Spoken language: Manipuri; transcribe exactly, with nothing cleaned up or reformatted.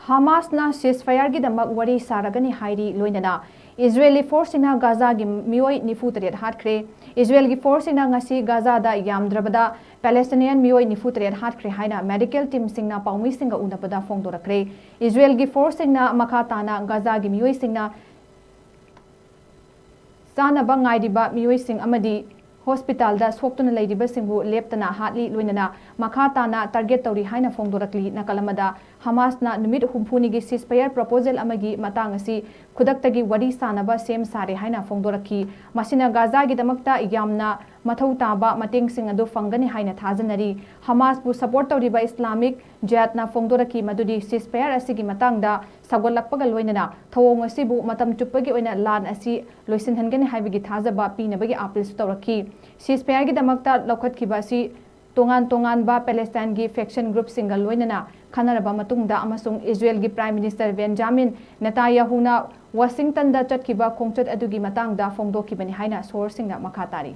ꯍꯃꯥꯁꯅ ceasefireꯒꯤꯗꯃꯛ ꯋꯥꯔꯤ ꯁꯥꯔꯒꯅꯤ ꯍꯥꯏꯔꯤ꯫ ꯂꯣꯏꯅꯅ ꯏꯖꯔꯦꯂꯤ ꯐꯣꯔꯁꯁꯤꯡꯅ ꯒꯥꯖꯥꯒꯤ ꯃꯤꯑꯣꯏ ꯅꯤꯐꯨ ꯇꯔꯦꯠ ꯍꯥꯠꯈ꯭ꯔꯦ꯫ ꯏꯖꯔꯦꯜꯒꯤ ꯐꯣꯔꯁꯁꯤꯡꯅ ꯉꯁꯤ ꯒꯥꯖꯥꯗ ꯌꯥꯝꯗ꯭ꯔꯕꯗ ꯄꯦꯂꯦꯁꯇꯤꯅꯤꯌꯟ ꯃꯤꯑꯣꯏ ꯅꯤꯐꯨ ꯇꯔꯦꯠ ꯍꯥꯠꯈ꯭ꯔꯦ ꯍꯥꯏꯅ ꯃꯦꯗꯤꯀꯦꯜ ꯇꯤꯝꯁꯤꯡꯅ ꯄꯥꯎꯃꯤꯁꯤꯡꯒ ꯎꯅꯕꯗ ꯐꯣꯡꯗꯣꯔꯛꯈ꯭ꯔꯦ꯫ ꯏꯖꯔꯦꯜꯒꯤ ꯐꯣꯔꯁꯁꯤꯡꯅ ꯃꯈꯥ ꯇꯥꯅ ꯒꯥꯖꯥꯒꯤ ꯃꯤꯑꯣꯏꯁꯤꯡꯅ ꯆꯥꯅꯕ ꯉꯥꯏꯔꯤꯕ ꯃꯤꯑꯣꯏꯁꯤꯡ ꯑꯃꯗꯤ ꯍꯣꯁꯄꯤꯇꯥꯜꯗ ꯁꯣꯛꯇꯨꯅ ꯂꯩꯔꯤꯕꯁꯤꯡꯕꯨ ꯂꯦꯞꯇꯅ ꯍꯥꯠꯂꯤ꯫ ꯂꯣꯏꯅꯅ ꯃꯈꯥ ꯇꯥꯅ ꯇꯥꯔꯒꯦꯠ ꯇꯧꯔꯤ ꯍꯥꯏꯅ ꯐꯣꯡꯗꯣꯔꯛꯂꯤ꯫ ꯅꯥꯀꯜ ꯑꯃꯗ ꯍꯃꯥꯁꯅ ꯅꯨꯃꯤꯠ ꯍꯨꯝꯐꯨꯅꯤꯒꯤ ceasefire proposal ꯑꯃꯒꯤ ꯃꯇꯥꯡ ꯑꯁꯤ ꯈꯨꯗꯛꯇꯒꯤ ꯋꯥꯔꯤ ꯁꯥꯅꯕ ꯁꯦꯝ ꯁꯥꯔꯦ ꯍꯥꯏꯅ ꯐꯣꯡꯗꯣꯔꯛꯈꯤ꯫ ꯃꯁꯤꯅ ꯒꯥꯖꯥꯒꯤꯗꯃꯛꯇ ꯌꯥꯝꯅ ꯃꯊꯧ ꯇꯥꯕ ꯃꯇꯦꯡꯁꯤꯡ ꯑꯗꯨ ꯐꯪꯒꯅꯤ ꯍꯥꯏꯅ ꯊꯥꯖꯅꯔꯤ꯫ ꯍꯃꯥꯁꯄꯨ ꯁꯄꯣꯔꯠ ꯇꯧꯔꯤꯕ ꯏꯁꯂꯥꯃꯤꯛ ꯖꯤꯍꯥꯗꯅ ꯐꯣꯡꯗꯣꯔꯛꯈꯤ ꯃꯗꯨꯗꯤ ceasefire ꯑꯁꯤꯒꯤ ꯃꯇꯥꯡꯗ ꯁꯧꯒꯠꯂꯛꯄꯒ ꯂꯣꯏꯅꯅ ꯊꯧꯑꯣꯡ ꯑꯁꯤꯕꯨ ꯃꯇꯝ ꯆꯨꯞꯄꯒꯤ ꯑꯣꯏꯅ ꯂꯥꯟ ꯑꯁꯤ ꯂꯣꯏꯁꯤꯟꯍꯟꯒꯅꯤ ꯍꯥꯏꯕꯒꯤ ꯊꯥꯖꯕ ꯄꯤꯅꯕꯒꯤ ꯑꯥꯄꯤꯜꯁꯨ ꯇꯧꯔꯛꯈꯤ꯫ Ceasefireꯒꯤꯗꯃꯛꯇ ꯂꯧꯈꯠꯈꯤꯕ ꯑꯁꯤ ꯇꯣꯉꯥꯟ ꯇꯣꯉꯥꯟꯕ ꯄꯦꯂꯦꯁꯇꯥꯏꯟꯒꯤ faction groupꯁꯤꯡꯒ ꯂꯣꯏꯅꯅ ꯈꯟꯅꯔꯕ ꯃꯇꯨꯡꯗ ꯑꯃꯁꯨꯡ ꯏꯖꯔꯦꯜꯒꯤ Prime Minister ꯕꯦꯟꯖꯥꯃꯤꯟ ꯅꯦꯇꯥꯌꯥꯍꯨꯅ ꯋꯥꯁꯤꯡꯇꯟꯗ ꯆꯠꯈꯤꯕ ꯈꯣꯡꯆꯠ ꯑꯗꯨꯒꯤ ꯃꯇꯥꯡꯗ ꯐꯣꯡꯗꯣꯛꯈꯤꯕꯅꯤ ꯍꯥꯏꯅ ꯁꯣꯔꯁꯁꯤꯡꯅ ꯃꯈꯥ ꯇꯥꯔꯤ꯫